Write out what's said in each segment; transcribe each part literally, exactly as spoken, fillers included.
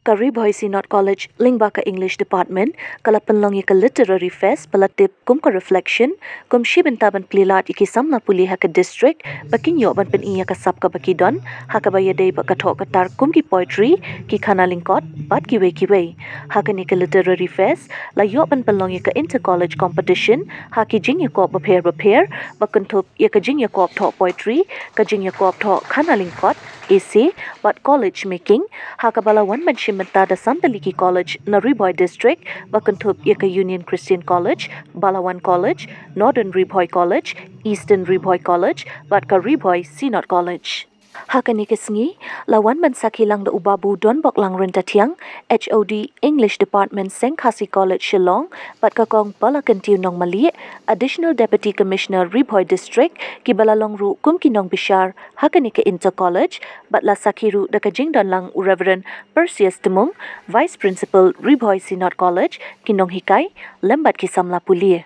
Ka Ri Bhoi Synod College lyngba ka English Department ka la pynlong ïa ka Literary Fest ba la tip kum ka Reflection, kum shi bynta ban plie lad ïa ki samla pule ha ka district ba kin ïoh ban pyni ïa ka sap kaba ki don, ha kaba ïadei bad ka thoh ka tar kum ki poetry, ki khana lyngkot bad kiwei kiwei. Ha kane ka Literary Fest la ïoh ban pynlong ïa ka Inter College Competition ha ki jingïakop bapher bapher ba kynthup ïa ka jingïakop thoh poetry, ka jingïakop thoh khana lyngkot, essay bad collage making, ha kaba la wan ban shim bynta da san tylli ki college na Ri Bhoi District ba kynthup ïa ka Union Christian College, Balawan College, Northern Ri Bhoi College, Eastern Ri Bhoi College bad ka Ri Bhoi Synod College. Ha kane ka sngi la wan ban sakhi lang da u Babu Donboklang Ryntathiang, H O D, English Department, Seng Khasi College, Shillong, bad ka Kong Balakyntiew Nongmalieh, Additional Deputy Commissioner, Ri Bhoi District, kiba la long ruh kum ki nongbishar ha kane ka Inter College, bad la sakhi ruh da ka jingdon lang u Reverend Perseus Tmung, Vice Principal, Ri Bhoi Synod College, ki nonghikai lem bad ki samla pule.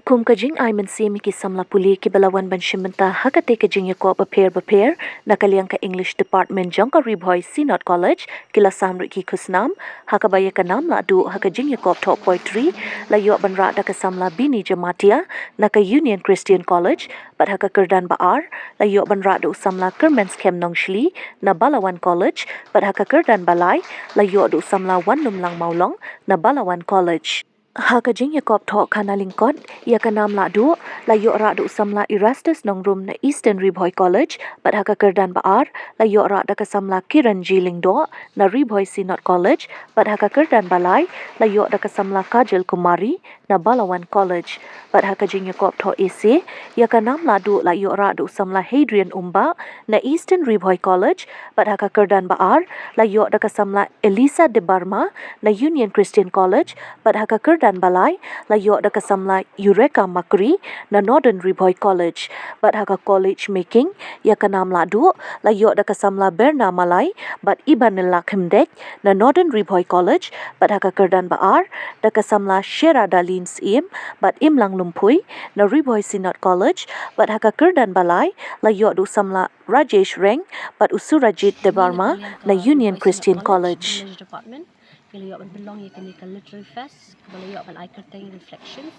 Kum ka jingai mynsiem ïa ki samla pule kiba la wan ban shim bynta ha katei ka jingïakop bapher bapher na ka liang ka English Department jong ka Ri Bhoi Synod College, ki la sam ruh ïa ki khusnam, ha kaba ïa ka nam lahduh ha ka jingïakop thoh poetry la ïoh ban rah da ka samla Bini Jamatia na ka Union Christian College, bad ha ka kyrdan ba ar la ïoh ban rah da u samla Kyrmenskhem Nongshli na Balawan College, bad ha ka kyrdan ba lai la ïoh da u samla Wanlumlang Mawlong na Balawan College. Ha ka jingïakop thoh khana lyngkot ïa ka nam lahduh la ïoh rah da u samla Erastus Nongrum na Eastern Ri Bhoi College, bad ha ka kyrdan ba ar la ïoh rah da ka samla Kiran G Lyngdoh na Ri Bhoi Synod College, bad ha ka kyrdan ba lai la ïoh da ka samla Kajal Kumari na Balawan College. Bad ha ka jingïakop thoh essay ïa ka nam lahduh la ïoh rah da u samla Hadrian Umbah na Eastern Ri Bhoi College, bad ha ka kyrdan ba ar la ïoh da ka samla Elisa Debbarma na Union Christian College, bad ha ka kyrdan ba lai la ïoh da ka samla Eureka Makri na Northern Ri Bhoi College. Bad ha ka collage making ïa ka nam lahduh la ïoh da ka samla Berna Malai bad Ibanilla Khymdeit na Northern Ri Bhoi College, bad ha ka kyrdan ba ar da ka samla Shera Darlene Syiem bad Imlang Lumphui na Ri Bhoi Synod College, bad ha ka kyrdan ba lai la ïoh da u samla Rajesh Reng bad u Surajit Debbarma na Union Christian College. English Department, ki la ïoh ban pynlong ïa kane ka Literary Fest, kaba la ïoh ban ai kyrteng Reflections.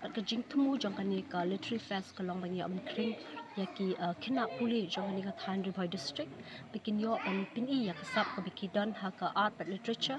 Bad ka jingthmu jong kane ka Literary Fest ka long ban ïoh ban khring ïa ki, uh, khynnah pule jong kane ka thaiñ Ri Bhoi District, ba kin ïoh ban pyni ïa ka sap kaba ki don ha ka art bad literature.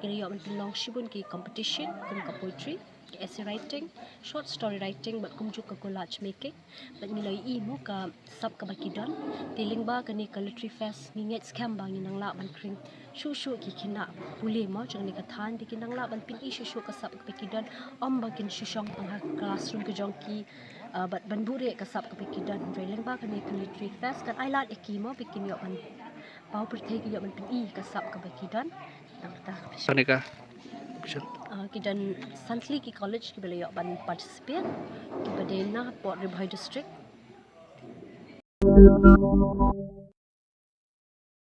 Ki la ïoh ban pynlong shibun ki competition kum ka poetry, ka essay writing, short story writing bad kumjuh ka collage making. Bad ngi la ïohi mo ka sap kaba ki don. Te lyngba kane ka Literary Fest ngi ngeit skhem ba ngin nang lah ban khring shuh shuh ki khynnah pule mo jong kane ka thaiñ, te kin nang lah ban pyni shuh shuh ka sap kaba ki don, ym ba kin shu shong tang ha classroom ka jong ki, uh, bad ban buhrieh ka sap kaba ki don. Hynrei lyngba kane ka Literary Fest kan ai lad ïa ki mo ba kin ïoh ban paw pyrthei, kin ïoh ban pyni ka sap kaba ki don. Nangta. Kane ka, uh, ki don san tylli ki college kiba la ïoh ban participate, kiba dei na Port Ri Bhoi District.